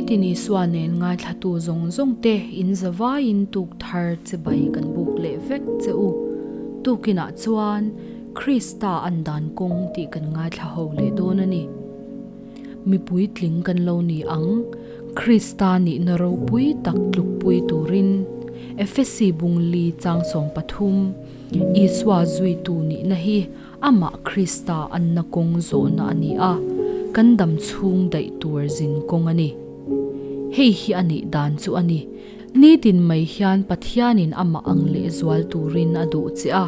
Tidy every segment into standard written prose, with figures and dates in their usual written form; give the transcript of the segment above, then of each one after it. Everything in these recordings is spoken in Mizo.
Nitin Isua nen ngaithlatu zawng zawng te in zavaiin tuk thar chibai kan buk leh vek che u. Tukinah chuan Krista an dan kawng tih kan ngaithla ho leh dawn a ni. Mi puitling kan lo ni ang, Krista nihna ropui tak tlukpui turin Efesi bungli chang 13, Isua zuitu nihna hi amah Krista anna kawng zawhna a ni a, kan dam chhung daih tur zin kawng a ni. Hei hi a nih dan chu a ni. Nitin mai hian Pathianin amah ang lehzual turin a duh che a.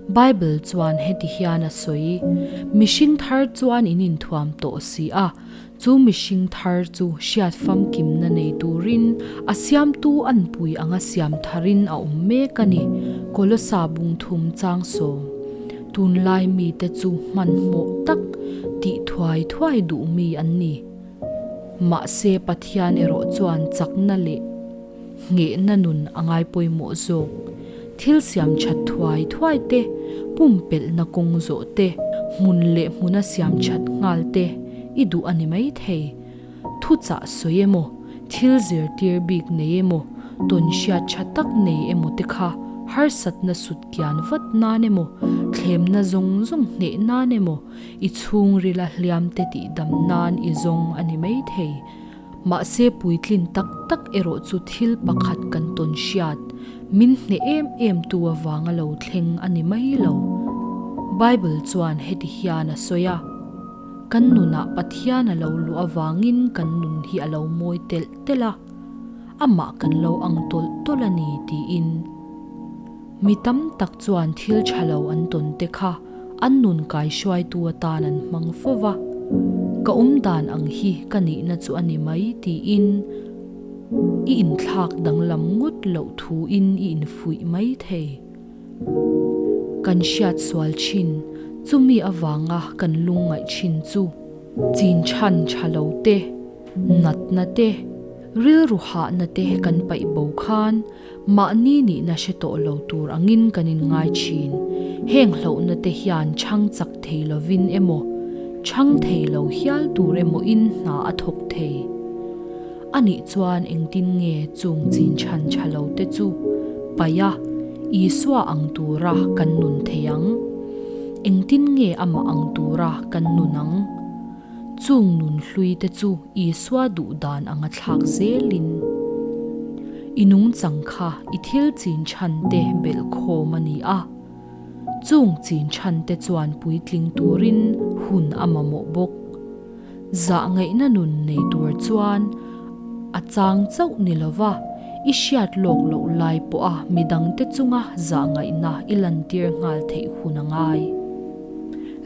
Bible chuan heti hian a sawi, Mihring thar chuan in inthuam tawh si a, chu mihring thar chu hriat famkimna nei turin a siamtu anpui anga siam tharin a awm mek a ni, Kolosa bungthum chang sawm. Tunlai mite chu hmanhmawh tak tih thuai thuai duh mi an ni. Mahse Pathian erawh chuan chakna leh nghehna nun a ngai pawimawh zawk. Thil siam that thuai thuai te, pumpelhna kawng zawh te, hmun leh hmuna siam that nghal te i duh a ni mai thei. Thuchah sawi emaw, thil zirtir bik nei emaw, tawn hriat tha tak nei emaw te kha harsatna sut kian vat nan emaw, thlemna zawng zawng hneh nan emaw, i chhungrila hliam te tih dam nan i zawng a ni mai thei. Mahse puitlin tak tak erawh chu thil pakhat kan tawn hriat, min hneh em em tu avanga lo thleng a ni mai lo. Bible chuan heti hian a sawi a, Kan nunah Pathian a lo luh avangin kan nun hi a lo mawi telh telh a, amah kan lo ang tawlh tawlh a ni tiin. Mi tam tak chuan thil tha lo an tawn te kha an nun kaihruaitu atan an hmang fo va, Ka awm dan ang hi ka nihna chu a ni mai tiin i inthlak danglam ngawt loh thuin i infuih mai thei. Kan hriat sual thin, chumi avanga kan lungngaih thin chu chin chhan tha lo te, natna te, rilru hahna te kan paih bo khan Mahni nihna hre tawh lo tur angin kan inngai thin. Heng hlauhna te hian chhang chak thei lovin emaw, chhang thei lo hial tur emaw in hna a thawk thei. A nih chuan engtin nge chung chin chhan tha lo te chu paih a, Isua ang tura kan nun thei ang? Engtin nge amah ang tura kan nun ang? Chung nun hlui te chu Isua duh dan anga thlak zelin i nungchang kha i thil chin chhan te belh khawm a ni a. Chung chin chhan te chuan puitling turin hun a mamawh bawk. Zah ngaihna nun nei tur chuan a chang chauh ni lova i hriat lawk loh lai pawha midangte chunga zah ngaihna i lantir nghal theih hun a ngai.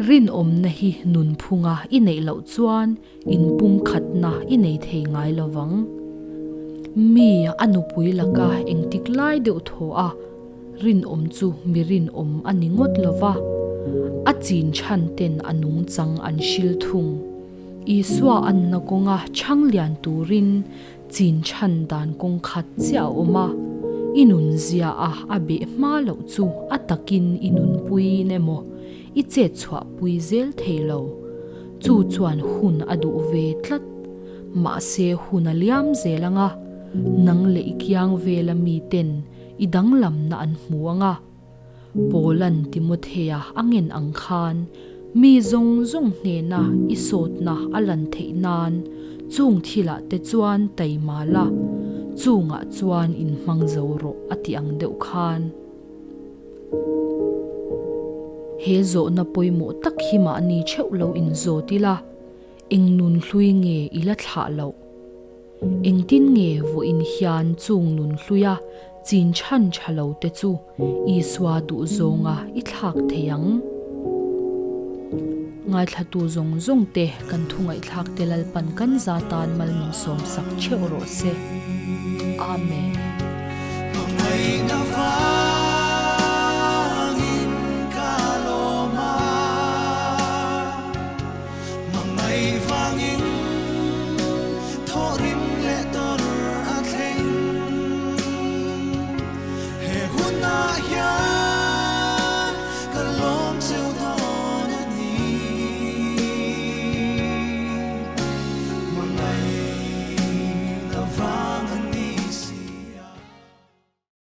Rinawmna hi nunphunga i neih loh chuan Inpumkhatna i nei thei ngai lo vang. Mi a nupui laka engtik lai deuh thaw a, rinawm chu mi rinawm a ni ngawt lo va, a chin chhan ten a nungchang an hril thung. Isua anna kawnga chhang lian turin chin chhan dan kawng khat chiah a awm a, i nunzia a a beh hma loh chu a takin i nunpuiin emaw i chet chhuahpui zel thei lo. Chu chuan hun a duh ve tlat. Mahse hun a liam zel ang a, nang leh i kiang vela miten i danglamna an hmu ang a. Paula'n Timothea a ngen ang khan mi zawng zawng hnena i sawtna a lan theih nan chung thilah te chuan taima la, chungah chuan inhmang zo rawh a ti ang deuh khan. He zawhna pawimawh tak hi mahni theuh lo inzawt ila, eng nun hlui nge i la thlah loh? Engtin nge vawiin hian chung nun hluia chin chhan tha lo te chu Isua duhzawnga i thlak thei ang? Ngaithlatu zawng zawng te kan thu ngaihthlak te Lalpan kan za tan mal min sawm sak theuh rawh se. Amen. Hmangaihna vangin ka lawm a, hmangaih vangin.